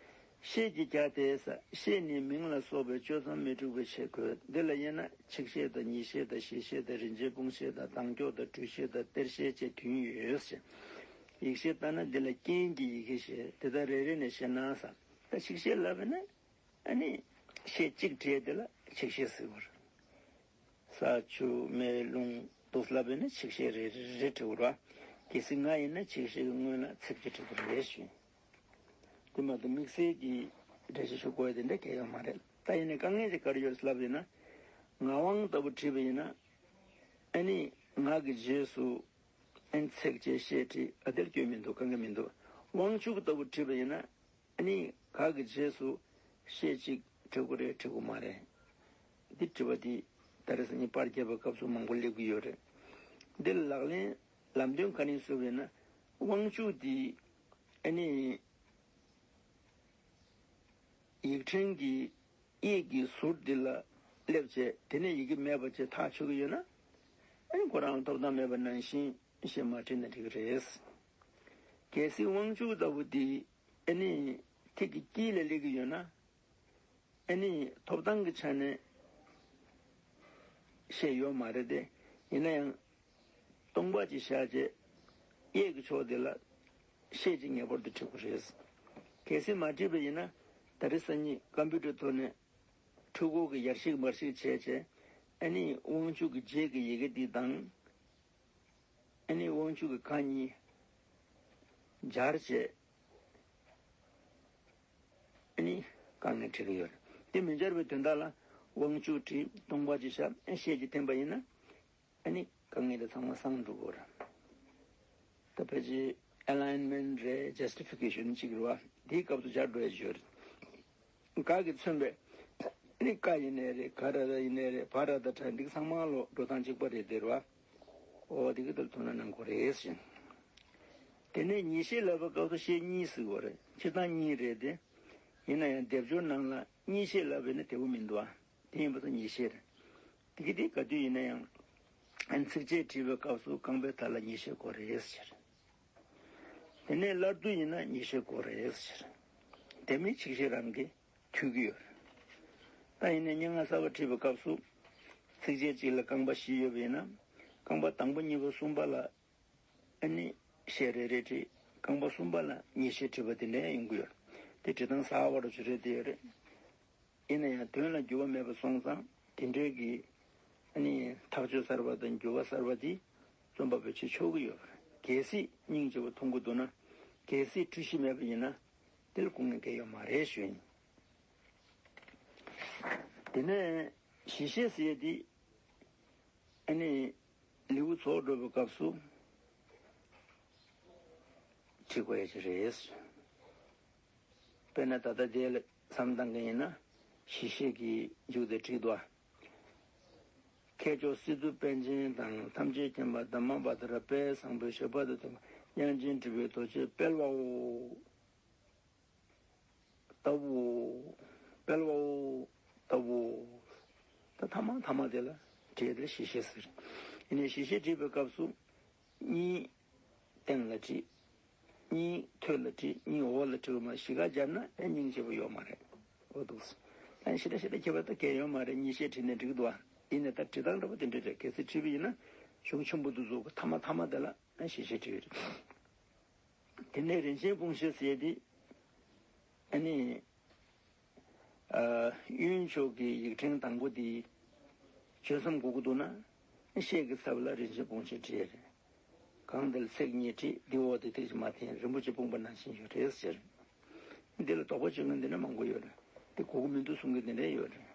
ཤད་ཀྱི་བྱ་སྟེ་ས། ཤད་ནི་མིང་ལ་སོགས་པའི་གཅོད་མཚམས་མི་འཁྲུགས་པའི་ཆས་གོས། འདི་ལ་དབྱེ་ན་ཆིག་ཤད་དང་ཉིས་ཤད་དང་བཞི་ཤད་དང་རིན་ཆེན་སྤུངས་ཤད་དང་ལྡང་སྐྱོག་དང་སྦྲུལ་ཤད་དང་གཏེར་ཤད་བཅས་བདུན་ཡོད་ཟེར། ཡིག་ཤད་ལྟར་ན་འདི་ལ་རྐྱེན་གྱི་ཡི་གེ་ཞེས། དེ་དག་རེ་རེ་ནས་བཤད་ན་ས། ད་ཆིག་ཤད་ལབ་པས་ན་ཨ་ནི་ཤད་གཅིག་བྲིས་དེ་ལ་ཆིག་ཤད་ཟེར་བ་རེད། ས་ཆུ་མེ་རླུང་དུ་ལབ་པས་ན་ཆིག་ཤད་རེ་རེ་བྲིས་བ་རེད། གལ་སྲིད་ང་ཡིན་ན་ཆིག་ཤད་ཀྱི་སྔོན་ལ་ཚེག་གཅིག་བྲིས་པ་རེད་ཞུ། དེ་མ་གཏོགས་དམིགས་བསལ་གྱི་འགྲེལ་བཤད་ཞུ་དགོས་དེ་འདྲ་གང་ཡང་ཡོད་མ་རེད། ད་ཡིན་ནའི་དཀའ་ངལ་ཅིག་ག་རེ་ཡོད་ལབ་ཡིན་ན། ངག་དབང་ལྟ་བུ་བྲིས་པ་ཡིན་ན། ཨ་ནི་ངག་གི་རྗེས་སུ་ཨ་ནི་ཚེག་བཅད་ཤད་བྲིས། ཨ། དེར་སྐྱོན་མི་འདུག། དཀའ་ངལ་མི་འདུག། དབང་ཕྱུག་ལྟ་བུ་བྲིས་པ་ཡིན་ན། ཨ་ནི་ག་གི་རྗེས་སུ་ཤད་གཅིག་བྲི་དགོས་རེད་བྲི་དགོས་མ་རེད། འདི་དྲི་བ་འདི་ད་རེས་སང་ཉིན་པར་རྒྱབ་པའི་སྐབས་སུ་མང་པོ་སླེབས་ཀྱི་ཡོད་རེད། འདི་ལག་ལེན་ལམ་སྟོན་ག་རེ་བཟོས་པ་ཡིན་ན། དབང་ཕྱུག་འདི་ཨ་ནི་ཡིག་ཕྲེང་གི་གཡས་ཀྱི་ཟུར་འདི་ལ་སླེབས་བྱས། དེ་ནས་ཡི་གེ་མེད་པ་བྱས་ཐག་ཆོད་ཀྱི་ཡོད་ན། ཨ་ནི་ཁོ་རང་ལ་ཐོབ་ཐང་མེད་པ་ནང་བཞིན་ཤད་མ་བྲིས་ན་འགྲིག་གི་རེད། གལ་སྲིད་དབང་ཕྱུག་ལྟ་བུ་འདི་ཨ་ནི་ཐིག་གི་དཀྱིལ་ལ་སླེབས་ཀྱི་ཡོད་ན། ཨ་ནི་ཐོབ་ཐང་གི་ཆ་ནས་ཤད་ཡོད་མ་རེད་དེ། ཡིན་ན་ཡང་སྟོང་པ་ཅིག་བཞག་བྱས་གཡས་ཀྱི་ཕྱོགས་དེ་ལ་ཤད་ཅིག་ངེས་པར་དུ་བྲི་དགོས་རེད། གལ་སྲིད་མ་བྲིས་པ་ཡིན་ན། ད་རེས་སང་ཉིན་ཀམ་པུ་ཊར་ཐོག་ནས་འཕྲུལ་འཁོར་གྱི་ཡར་ཞིག་མར་ཞིག་བྱས་བྱས། ཨ་ནི་དབང་ཕྱུག་གི་རྗེས་ཀྱི་ཡི་གེ་འདི་དང་། ཨ་ནི་དབང་ཕྱུག་གི་ག་གཉིས་སྦྱར་བྱས། ཨ་ནི་དཀའ་ངལ་འཕྲད་ཀྱི་ཡོད་རེད། དེ་མི་སྦྱར་བའི་དོན་དག་ལ་དབང་ཕྱུག་བྲིས། སྟོང་པ་ཅིག་བཞག། ཨ། ཤད་ཅིག་འཐེན་པ་ཡིན་ན། ཨ་ནི་དཀའ་ངལ་དེ་ཚང་མ་སངས་འགྲོ་གི་རེད། ད་ཕལ་ཆེར་ཨེ་ལའིན་མེན་ཊི་རེད། ཇ་སི་ཊི་ཕི་ཀེ་ཤན་གཅིག་རེད་བ། དེའི་སྐབས་སུ་སྦྱར་འགྲོ་ཡ་ཅིག་ཡོད་རེད། ག་གིས་མཚོན་པའི་ཨ་ནི་ཀ་ཡིན་ནའི་རེད། ག་ར་ད་ཡིན་ནའི་རེད། བ་ར་ད་ད་འདི་ཚང་མ་ལོ་འགྲོ་སྟངས་གཅིག་པ་རེད་དེ་རེད་བ། འོ་དེ་གི་ལྟར་ཐུགས་སྣང་གནང་དགོས་རེད་ཟེར། དེ་ནས་ཉིས་ཤད་ལབ་པའི་སྐབས་སུ་ཤད་གཉིས་ཟེར་དགོས་རེད། སྤྱིར་བཏང་གཉིས་རེད་དེ། ཡིན་ན་ཡང་སྡེབ་སྦྱོར་ནང་ལ་གཉིས་ཤད་ལབ་པས་ན་བདེ་པོ་མི་འདུག་ཨ། དེ་ཡིན་པ་སོང་ཉིས་ཤད་རེད། དེ་གི་དེ་ག་དུས་ཡིན་ན་ཡང་། ཨ། ཚིགས་བཅད་བྲིས་པའི་སྐབས་སུ་རྐང་པའི་མཐའ་ལ་ཉིས་ཤད་དགོས་རེད་ཟེར། དེ་ནས་སླར་བསྡུ་ཡིན་ན་ཉིས་ཤད་དགོས་རེད་ཟེར། དེ་མིན་ཆིག་ཤད་རང་གིས་འཐུས་ཀྱི་ཡོད་རེད། ད་ཡིན་ནའི་སྙན་ངག་གསར་པ་བྲིས་པའི་སྐབས་སུ། ཚིགས་བཅད་གཅིག་ལ་རྐང་པ་བཞི་ཡོད་པ་ཡིན་ན། རྐང་པ་དང་པོ་གཉིས་པ་གསུམ་པ་ལ་ཨ་ནི་ཤད་རེ་རེ་བྲིས། རྐང་པ་གསུམ་པ་ལ་ཉིས་ཤད་བྲིས་པ་དེ་འདྲ་ཡོང་གི་ཡོད་རེད། དེ་འབྲི་སྟངས་གསར་པ་རུ་ཅིག་རེད་དེ་ཡོད་རེད། ཡིན་ན་ཡང་དོན་ལ་འགྱུར་བ་མེད་པ་སོང་ཙང་དེ་འདྲའི་གི་ཨ་ནི་ཐག་གཅོད་གསར་པ་དང་འགྱུར་བ་གསར་པ་དེ་རྩོམ་པ་པོས་བྱེད་ཆོག་གི་ཡོད་པ་རེད། གལ་སྲིད་སྙིང་རྗེ་པོ་མཐོང་གི་འདུག་ན། གལ་སྲིད་འཁྲུལ་གཞི་མེད་པ་ཡིན་ན། དེ་ལ་སྐུ་ངལ་གང་ཡང་ཡོད་མ་རེད་ཞུ་ཡིན། དེ་ནས་བཞི་ཤད་ཟེར་ཡས་དེ་ཨ་ནི་ལེའུ་རྫོགས་འགྲོ་བའི་སྐབས་སུ་བྲི་དགོས་ཡ་ཅིག་རེད། དཔེར་ན་ད་ལྟ་དེ་ལ་བསམ་བཏང་མཁན་ཡིན་ན་བཞི་ཤད་ཀྱི་མཇུག་དེ་བྲིས་འདུག་ཨ། མཁས་མཆོག་སི་ཏུ་པཎ་ཆེན་དང་། ཐམས་ཅད་མཁྱེན་པ་དྷརྨ་བྷ་དྷ་ར། དཔལ་བཟང་པོའི་ཞབས་པད་དང་མཐུན་པ། དབྱངས་ཅན་གྲུབ་པའི་རྡོ་རྗེ་དཔལ་བའོ། ལྟ་བུའོ། དཔལ་བའོ། ལྟ་བུའོ། ད་ཐ་མ་ཐ་མ་དེ་ལ་བྲིས་ཏེ་བཞི་ཤད་ཟེར། ཡིན་ནའི་བཞི་ཤད་བྲིས་པའི་སྐབས་སུ་གཉིས་སྟེང་ལ་བྲིས། གཉིས་ཐོད་ལ་བྲིས། གཉིས་འོག་ལ་བྲིས་པ་མ་བཞི་ཀ་སྦྱར་ན་ཨེ་སྙིང་རྗེ་པོ་ཡོད་མ་རེད། འོ་འདུག་སེ། ད་ཞེ་དྲག་ཞེ་དྲག་ཁྱད་པར་ད་གང་ཡང་ཡོད་མ་རེད། གཉིས་ཤད་བྲིས་ནས་འགྲིག་འདུག་ཨ། ཡིན་ནའི་ད་བྲིས་སྟངས་འདྲ་པོ་དེ་འདྲ་རེད། གལ་སྲིད་བྲིས་པ་ཡིན་ན་གཞུང་ཆེན་པོ་དེ་ཚོ་གི་ཐ་མ་ཐ་མ་དེ་ལ་ཨེ་བཞི་ཤད་བྲིས་ཡོད་རེད། དེ་ནས་རིན་ཆེན་སྤུངས་ཤད་ཟེར་དེ་ཨ་ནི། ཨ། དབྱིན་ཇི་གི་ཡིག་ཕྲེང་དང་པོ་དེ་བརྗོད་མཚམས་དགོས་ཀྱི་འདུག་ན། ཤད་ཀྱི་ཚབ་ལ་རིན་ཆེན་སྤུངས་ཤད་བྲིས་རེད། གང་དེ་ལ་ཚེག་གཉིས་བྲིས། དེའི་འོག་ཏུ་ཐིག་གཅིག་མ་འཐེན། རིན་པོ་ཆེ་སྤུངས་པ་ནང་བཞིན་ཡོད་རེད་ཟེར། འདི་ལ་དོགས་པ་གཅོད་མཁན་འདི་འདྲ་མང་པོ་ཡོད་རེད། དེ་དགོས་ཀྱི་མི་འདུག་གསུང་མཁན་འདི་འདྲ་ཡོད་རེད།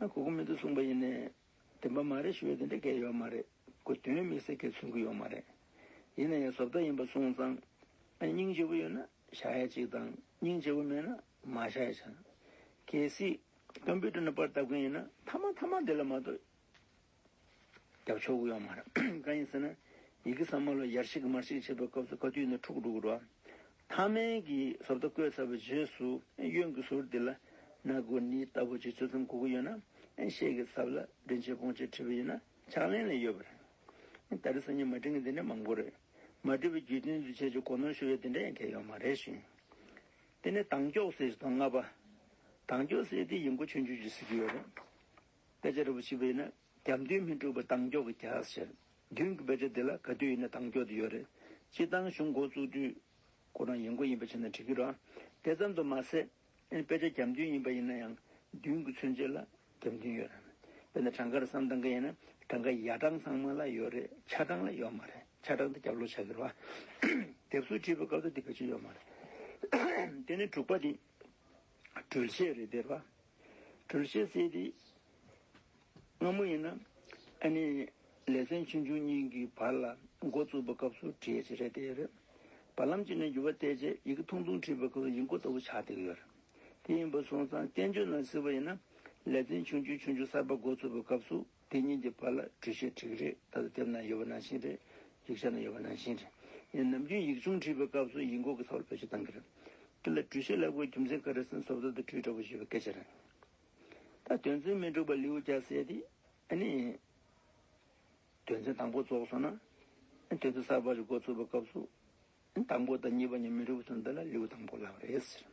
ཨ། དགོས་ཀྱི་མི་འདུག་གསུངས་པ་ཡིན་ནའི་བདེན་པ་མ་རེད་ཞུ་ཡ་དེ་འདྲ་གང་ཡང་ཡོད་མ་རེད། དོན་དམིགས་བསལ་གྱི་མཚོན་གྱི་ཡོད་མ་རེད། ཡིན་ན་ཡང་བཟོ་ལྟ་ཡིན་པ་སོང་ཙང་། ཨ་ནི་སྙིང་རྗེ་པོ་ཡོད་ན་བཞག་ཡ་གཅིག་དང་། སྙིང་རྗེ་པོ་མེད་ན་མ་བཞག་ཡ་བྱ། གལ་སྲིད་ཀམ་པུ་ཊར་ནང་པར་བཏབ་མཁན་ཡིན་ན། མཐའ་མ་མཐའ་མ་དེ་ལ་མ་གཏོགས་རྒྱབ་ཆོག་གི་ཡོད་མ་རེད། གང་ཡིན་ཟེར་ན། ཡི་གེ་ཚང་མ་ལ་ཡར་ཞིག་མར་ཞིག་བྱེད་པའི་སྐབས་སུ་ག་དུས་ཡིན་ན་འཁྲུག་འགྲོ་གི་རེད་བ། མཐའ་མའི་གི་བཟོ་ལྟ་བཀོད་ཚར་བའི་རྗེས་སུ་གཡོན་གྱི་ཟུར་འདི་ལ་ན་གུ་ནི་ལྟ་བུ་ཅིག་ཚུལ་ཙམ་དགོས་ཀྱི་ཡོད་ན། ཤད་ཀྱི་ཚབ་ལ་འདྲེན་བྱེད་སྤོང་བྱེད་བྲིས་པ་ཡིན་ན་ཕྱག་ལེན་ལ་ཡོད་པ་རེད། ད་རེས་སང་ཉིན་མ་འདྲེན་གྱི་འདི་འདྲ་མང་པོ་རེད། མ་འདྲེན་པའི་རྒྱུ་མཚན་དུ་བྱས་ཀྱི་གོ་ནོར་ཤོར་བའི་འདི་འདྲ་ཡང་གང་ཡང་ཡོད་མ་རེད་ཞུ། དེ་ནས་དང་ཀྱོག་ཟེར་དང་ལྔ་པ། དང་ཀྱོག་ཟེར་དེ་ཡིན་གོ་ཆུང་ཆུང་ཅིག་ཟེར་གྱི་ཡོད་རེད། དཔེ་ཆ་འདྲ་པོ་ཞིག་བྱས་ན། རྒྱབ་མདུན་མི་འཁྲུགས་པ་དང་ཀྱོག་གི་རྒྱགས་ཟེར། མདུན་གྱི་དཔེ་ཆ་འདི་ལ་ག་དུས་ཡིན་ན་དང་ཀྱོག་དེ་ཡོད་རེད། སྤྱིར་བཏང་གཞུང་འགོ་བཙུགས་དུས་ཁོ་རང་ཡིན་གོ་ཡིན་པ་བྱས་ན་འགྲིག་གི་རེད། དེ་ཙམ་དུ་མ་ཟད། ཨ་ནི་དཔེ་ཆ་རྒྱབ་མདུན་ཡིན་པ་ཡིན་ན་ཡང་མདུན་གྱི་མཚོན་བྱེད་ལ་རྒྱབ་མདུན་ཡོད་རེད། དཔེར་ན་གྲངས་ཀར་བསམ་བཏང་གི་ཡིན་ན། གྲངས་ཀ་ཡ་གྲངས་ཚང་མ་ལ་ཡོད་རེད། ཆ་གྲངས་ལ་ཡོད་མ་རེད། ཆ་གྲངས་དེ་རྒྱབ་ལོགས་ཆགས་ཀྱི་རེད་བ། དེབ་གཟུགས་བྲིས་པའི་སྐབས་སུ་དེ་བེད་སྤྱོད་ཡོད་མ་རེད། དེ་ནས་དྲུག་པ་དེ། འགྲུལ་བཤད་རེད་དེ་རེད་བ། འགྲུལ་བཤད་ཟེར་དེ། སྔ་མོ་ཡིན་ན། ཨ་ནི། ལེ་ཚན་ཆུང་ཆུང་གཉིས་ཀྱི་བར་ལ་འགོ་བཙུགས་པའི་སྐབས་སུ་བྲིས་ཡས་ཅིག་རེད་དེ་རེད། བར་ལམ་གཅིག་ནས་འགྱུར་བ་བཏང་བྱས་ཡི་གེ་ཐུང་ཐུང་བྲིས་པའི་སྐབས་སུ་ཡིན་གོ་ལྟ་བུ་ཆགས་བསྡད་ཀྱི་ཡོད་རེད། དེ་ཡིན་པ་སོང་ཙང་བསྟན་བཅོས་ནང་གཟིགས་པ་ཡིན་ན། ལེ་ཚན་ཆུང་ཆུང་ཆུང་ཆུང་གསར་པ་འགོ་བཙུགས་པའི་སྐབས་སུ་དེ་གཉིས་ཀྱི་བར་ལ་འགྲུལ་བཤད་བྲིས་ཀྱི་རེད། ད་ལྟ་དེབ་ནང་ཡོད་པ་ནང་བཞིན་རེད། ཡིག་ཆ་ནང་ཡོད་པ་ནང་བཞིན་རེད། ཡིན་ནམ་རྒྱུན་ཡིག་ཆུང་བྲིས་པའི་སྐབས་སུ་ཡིན་གོ་གི་ཚབ་ལ་བེད་སྤྱོད་བཏང་གི་རེད། དེ་ལ་འགྲུལ་བཤད་ལབ་དགོས་རྒྱུ་མཚན་ག་རེ་ཟེར་ན་བཟོ་ལྟ་དང་འགྲུལ་འདྲ་པོ་ཞེས་པའི་སྐད་ཆ་རེད། ད་དོན་ཚན་མི་འགྲུབ་པ་ལེའུ་བརྒྱ་ཟེར་དེ། ཨ་ནི། དོན་ཚན་དང་པོ་རྫོགས་སོང་ན། དོན་ཚན་གསར་པ་ཞིག་འགོ་ཚུགས་པའི་སྐབས་སུ། དང་པོ་དང་གཉིས་པ་གཉིས་མི་འགྲུབ་པ་དོན་དག་ལ་ལེའུ་དང་པོ་ལབ་རེད་ཟེར།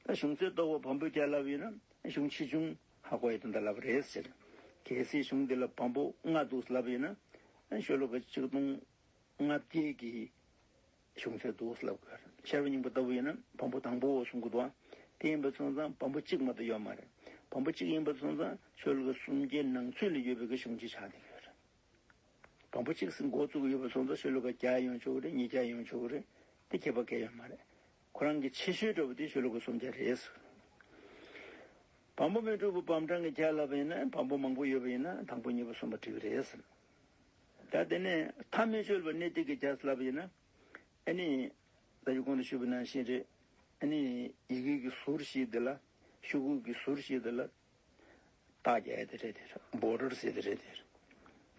ད་གཞུང་ཚད་རྟོགས་པ་བམ་པོ་བརྒྱ་ལབ་ཡོད་ན་གཞུང་ཆེ་ཆུང་ཧ་གོ་ཡའི་དོན་དག་ལབ་རེད་ཟེར། གལ་སྲིད་གཞུང་འདི་ལ་བམ་པོ་ལྔ་འདུག་ལབ་ཡོད་ན། ཤོ་ལོ་ཀ་ཆིག་སྟོང་ལྔ་བརྒྱ་གི་གཞུང་ཚད་འདུག་ལབ་དགོས་རེད། ཤར་བའི་སྙིང་པོ་ལྟ་བུ་ཡིན་ན་བམ་པོ་དང་པོ་གསུང་གི་འདུག་དེ་ཡིན་པ་སོང་ཙང་བམ་པོ་གཅིག་མ་གཏོགས་ཡོད་མ་རེད། བམ་པོ་གཅིག་ཡིན་པ་སོང་ཙང་ཤོ་ལོ་ཀ་སུམ་བརྒྱའི་ནང་ཚུད་ལ་ཡོད་པའི་གི་གཞུང་ཅིག་ཆགས་བསྡད་ཀྱི་ཡོད་རེད། བམ་པོ་གཅིག་ཟིན་འགོ་བཙུགས་ཡོད་པ་སོང་ཙང་ཤོ་ལོ་ཀ་བརྒྱ་ཡོང་ཆོག་གི་རེད། ཉིས་བརྒྱ་ཡོང་ཆོག་གི་རེད། དེ་ཁྱད་པར་གང་ཡོད་མ་རེད། ཁོ་རང་གི་ཆེ་ཤོས་འདྲ་པོ་དེ་ཤོ་ལོ་ཀ་སུམ་བརྒྱ་རེད། བམ་པོ་མི་འགྲུབ་པ་བམ་གྲངས་ཀྱི་བརྒྱ་ལབ་པ་ཡིན་ན་བམ་པོ་མང་པོ་ཡོད་པ་ཡིན་ན་དང་པོ་གཉིས་པ་གསུམ་པ་འགྲིག་གི་རེད། ད་དེ་ནས་མཐའ་མི་འཆོལ་བ་གནད་བརྡེག་གི་རྒྱ་ལབ་པ་ཡིན་ན། ཨ་ནི། ད་ཡོད་གོང་དུ་ཞུས་པ་ནང་བཞིན་རེད། ཨ་ནི། ཡི་གེ་གི་ཟུར་ཞིག་དེ་ལ། ཤོག་གུ་གི་ཟུར་ཞིག་དེ་ལ། རྟགས་རྒྱག་ཡ་དེ་རེད་དེ། བོར་ཌར་ཟེར་དེ་རེད་དེ།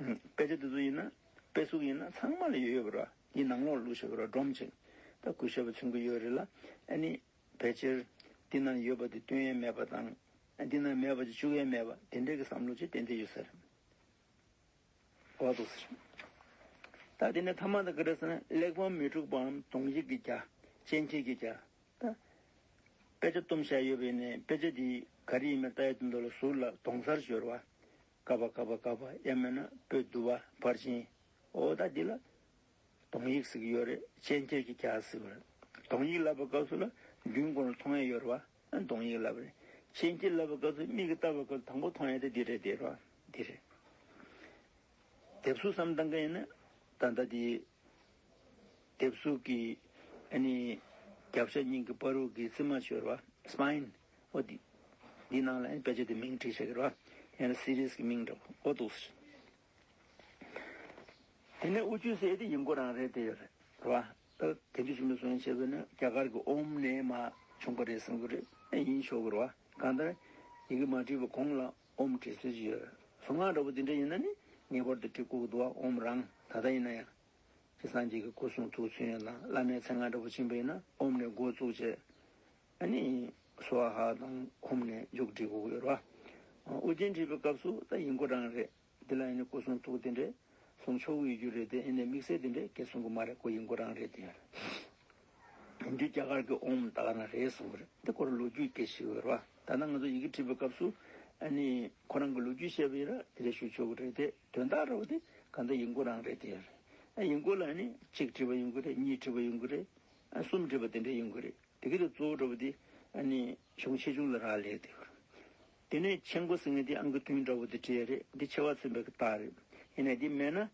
ཨུམ། དཔེ་ཆ་དེ་ཚོ་ཡིན་ན། དཔེ་གཟུགས་ཡིན་ན་ཚང་མ་ལ་ཡོད་ཡོད་པ་རེད། འདི་ནང་ལོགས་བླུགས་བཞག་པ་རེད། སྒྲོམ་ཅིག་ད་གུས་ཞབས་པ་མཚོན་གྱི་ཡོད་རེད་ལ། ཨ་ནི། ཕལ་ཆེར། འདི་ནང་ཡོད་པ་དེ་སྟོན་ཡས་མེད་པ་དང་། འདི་ནང་མེད་པ་དེ་བཅུག་ཡས་མེད་པ་དེ་འདྲའི་གི་བསམ་བློ་ཅིག་ཏན་ཏན་ཡོད་ས་རེད། འོ་འདུག་ཟེར། ད་དེ་ནས་ཐ་མ་ད་ག་རེ་ཟེར་ན་གླེགས་བམ་མི་འཁྲུགས་པའམ་གདོང་ཡིག་གི་རྒྱ། སྤྱན་ཁྱེར་གྱི་རྒྱ། ད། དཔེ་ཆ་བཏུམས་བཞག་ཡོད་པ་ཡིན་ནའི་དཔེ་ཆ་དེ་ག་རེ་ཡིན་མིན་ལྟ་ཡ་དོན་དག་ལ་ཟུར་ལ་གདོང་གསར་སྦྱོར་བ། ཀ་པ་ཀ་པ་ཀ་པ་ཡང་མིན་ན་པོད་བསྡུ་བ་ཕར་ཕྱིན། འོ་ད་འདི་ལ། གདོང་ཡིག་ཟེར་གྱི་ཡོད་རེད། སྤྱན་ཁྱེར་གྱི་རྒྱ་ཟེར་བ་རེད། གདོང་ཡིག་ལབ་པའི་སྐབས་སུ་ལ་མདུན་སྐོར་ལ་མཐོང་ཡ་ཡོད་རེད་བ། གདོང་ཡིག་ལབ་རེད། སྤྱན་ཁྱེར་ལབ་པའི་སྐབས་སུ་མིག་གིས་ལྟ་བའི་སྐབས་སུ་དང་པོ་མཐོང་ཡ་དེ་འདི་རེད་དེ་རེད་བ། འདི་རེད། དེབ་གཟུགས་བསམ་བཏང་གི་ཡིན་ན། ད་ལྟ་དེ། དེབ་གཟུགས་ཀྱི། ཨ་ནི། རྒྱབ་ཤ་གཉིས་ཀྱི་བར་དུ་གི་རྩིབ་མ་ཤོར་བ། སྤའིན། འོ་དེ། འདི་ནང་ལ་ཨ་ནི་དཔེ་ཆ་དེ་མིང་བྲིས་བཞག་གི་རེད་བ། ཡང་ན་སི་རིས་ཀྱི་མིང་འདྲ་པོ་འོ་འདུག་ཟེར། དེ་ནས་དབུ་ཁྱུད་ཟེར་དེ་ཡིན་གོ་རང་རེད་དེ་ཡོད་རེད་བ། ད་དེ་དུས་ཕྱི་མི་སོང་བྱས་པས་ན་རྒྱ་གར་གྱི་ཨོམ་ནས་མ་བྱུང་བ་རེད་བསམ་གི་རེད། ཨེ་ཡིན་ཆོག་གི་རེད་བ། གང་ལྟར་ཡི་གེ་མ་བྲིས་པའི་གོང་ལ་ཨོམ་བྲིས་སྲོལ་ཅིག་ཡོད་རེད། གཟུངས་སྔགས་འདྲ་པོ་དེ་འདྲ་ཡིན་ན་ནི་ངེས་པར་དུ་བྲིས་དགོས་ཀྱི་འདུག་བ། ཨོམ་རང་ད་ལྟ་ཡིན་ན་ཡང་། ཁྱེད་སངས་རྒྱས་ཀྱི་སྐུ་གསུང་ཐུགས་མཚོན་ཡོད་ན་བླ་མའི་མཚན་སྔགས་འདྲ་པོ་ཕྱིན་པ་ཡིན་ན་ཨོམ་ནས་འགོ་བཙུགས་བྱས། ཨ་ནི། སྭཱ་ཧཱ་དང་ཧཱུྃ་ནས་མཇུག་སྒྲིལ་དགོས་ཀྱི་ཡོད་རེད་བ། ཨ་དབུ་རྒྱན་བྲིས་པའི་སྐབས་སུ་ད་ཡིན་གོ་རང་རེད། འདི་ལ་ཡིན་ན་སྐུ་གསུང་ཐུགས་དེ་འདྲས་གསུང་ཆོག་གི་ཡོད་རྒྱུ་རེད་དེ། ཡིན་ནའི་དམིགས་བསལ་དེ་འདྲས་སྐད་གསུང་གི་མ་རེད། ཁོ་ཡིན་གོ་རང་རེད་དེ། ཡིན་དུས་རྒྱ་གར་གྱི་ཨོམ་ད་ག་ན་རེད་གསུང་གི་རེད། དེ་ཁོ་རང་ལོ་རྒྱུས་སྐད་ཆ་ཞིག་ཡོད་རེད་བ། ད་ནང་ང་ཚོ་ཡི་གེ་བྲིས་པའི་སྐབས་སུ་ཨ་ནི་ཁོ་རང་གི་ལོ་རྒྱུས་བཤད་པ་ཡིན་ན་དེ་འདྲས་ཞུ་ཆོག་གི་རེད་དེ། དོན་དག་འདྲ་པོ་དེ་གང་ལྟར་ཡིན་གོ་རང་རེད་དེ། ཨ་ཡིན་གོ་ལ་ཨ་ནི་གཅིག་བྲིས་པ་ཡིན་གོ་རེད། གཉིས་བྲིས་པ་ཡིན་གོ་རེད། ཨ་གསུམ་བྲིས་པ་དེ་འདྲས་ཡིན་གོ་རེད། དེ་གི་དེ་གཙོ་བོ་འདྲ་པོ་དེ་ཨ་ནི་གཞུང་ཆེ་ཆུང་ལ་རག་ལས་དེ། དེ་ནས་ཆེན་པོ་ཟེར་མཁན་དེ་ཨང་ཀི་བདུན་འདྲ་པོ་དེ་བྲིས་ཡ་རེད། འདི་ཆེ་བ་མཚོན་པའི་གི་རྟགས་རེད། ཡིན་ནའི་འདི་མེད་ན།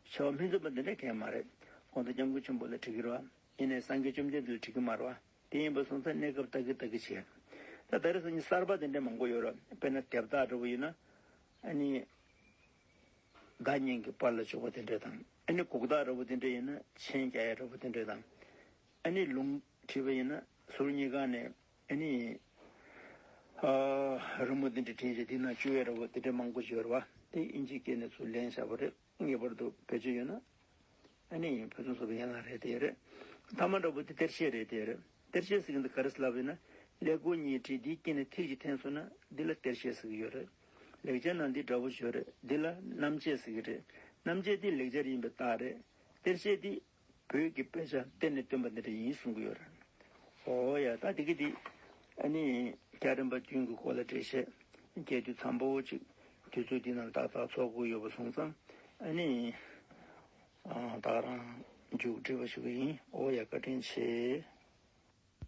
ཆེ་བ་མི་མཚོན་པ་འདི་འདྲ་གང་ཡང་མ་རེད། གོང་དུ་སྐྱབས་མགོན་ཆེན་པོ་ལ་བྲིས་ཀྱི་རེད་བ། ཡིན་ནའི་སངས་རྒྱས་བཅོམ་ལྡན་འདས་ལ་བྲིས་ཀྱི་མ་རེད་བ། དེ་ཡིན་པ་སོང་ཙང་གནས་སྐབས་ལྟ་གི་ལྟ་གི་བྱས། ད་ད་རེས་སང་ཉིན་གསར་པ་དེ་འདྲ་མང་པོ་ཡོད་རེད། དཔེར་ན་དེབ་རྟགས་འདྲ་པོ་ཡིན་ན། ཨ་ནི། བརྡ་རྙིང་གི་པར་ལ་འཇོག་པ་དེ་འདྲ་དང་། ཨ་ནི་གུག་རྟགས་འདྲ་པོ་དེ་འདྲ་ཡིན་ན་མཆན་རྒྱག་ཡ་འདྲ་པོ་དེ་འདྲ་དང་། ཨ་ནི་ལུང་བྲིས་པ་ཡིན་ན་ཟུར་གཉིས་ཀ་ནས་ཨ་ནི་ཨ་རི་མོ་དེ་འདྲ་བྲིས་བྱས་དེ་ནང་བཅུག་ཡ་འདྲ་པོ་དེ་འདྲ་མང་པོ་ཡོད་རེད་བ། དེ་དབྱིན་ཇིའི་སྐད་ནས་ཚུར་ལེན་བཞག་པ་རེད། ངེས་པར་དུ་བེད་སྤྱོད་ཡོད་ན། ཨ་ནི་ཕུན་སུམ་ཚོགས་པའི་ཡན་ལག་རེད་དེ་རེད། ཐ་མ་འདྲ་པོ་དེ་གཏེར་བཤད་རེད་དེ་རེད། གཏེར་བཤད་ཟེར་གྱི་འདི་ག་རེ་ལབ་ཡིན་ན། ཀླད་ཀོར་གཉིས་བྲིས་འདིའི་དཀྱིལ་ནས་ཐིག་ཅིག་འཐེན་སོང་ན་འདི་ལ་གཏེར་བཤད་ཟེར་གྱི་ཡོད་རེད། ལེགས་སྦྱར་ནང་འདི་འདྲ་པོ་ཞིག་ཡོད་རེད། འདི་ལ་རྣམ་བཅད་ཟེར་གྱི་རེད། རྣམ་བཅད་འདི་ལེགས་སྦྱར་ཡིན་པའི་རྟགས་རེད། གཏེར་བཤད་འདི་བོད་ཀྱི་དཔེ་ཆ་གཏེར་ནས་བཏོན་པ་འདི་འདྲ་ཡིན་གསུང་གི་ཡོད་རེད། ཨོ་ཡ། ད་འདི་གི་འདི་ཨ་ནི་རྒྱ་རིམ་པ་བདུན་གྱི་སྐོར་ལ་འགྲེལ་བཤད་རྒྱས་བསྡུས་འཚམ་པོ་ཅིག་དུས་ཚོད་འདི་ནང་ཏག་ཏག་ཚོགས་དགོས་ཡོད་པ་སོང་ཙང་། ཨ་ནི་ཨ་ད་རང་མཇུག་སྒྲིལ་བ་ཞུ་གི་ཡིན། ཨོ་ཡ། བཀའ་དྲིན་ཆེ།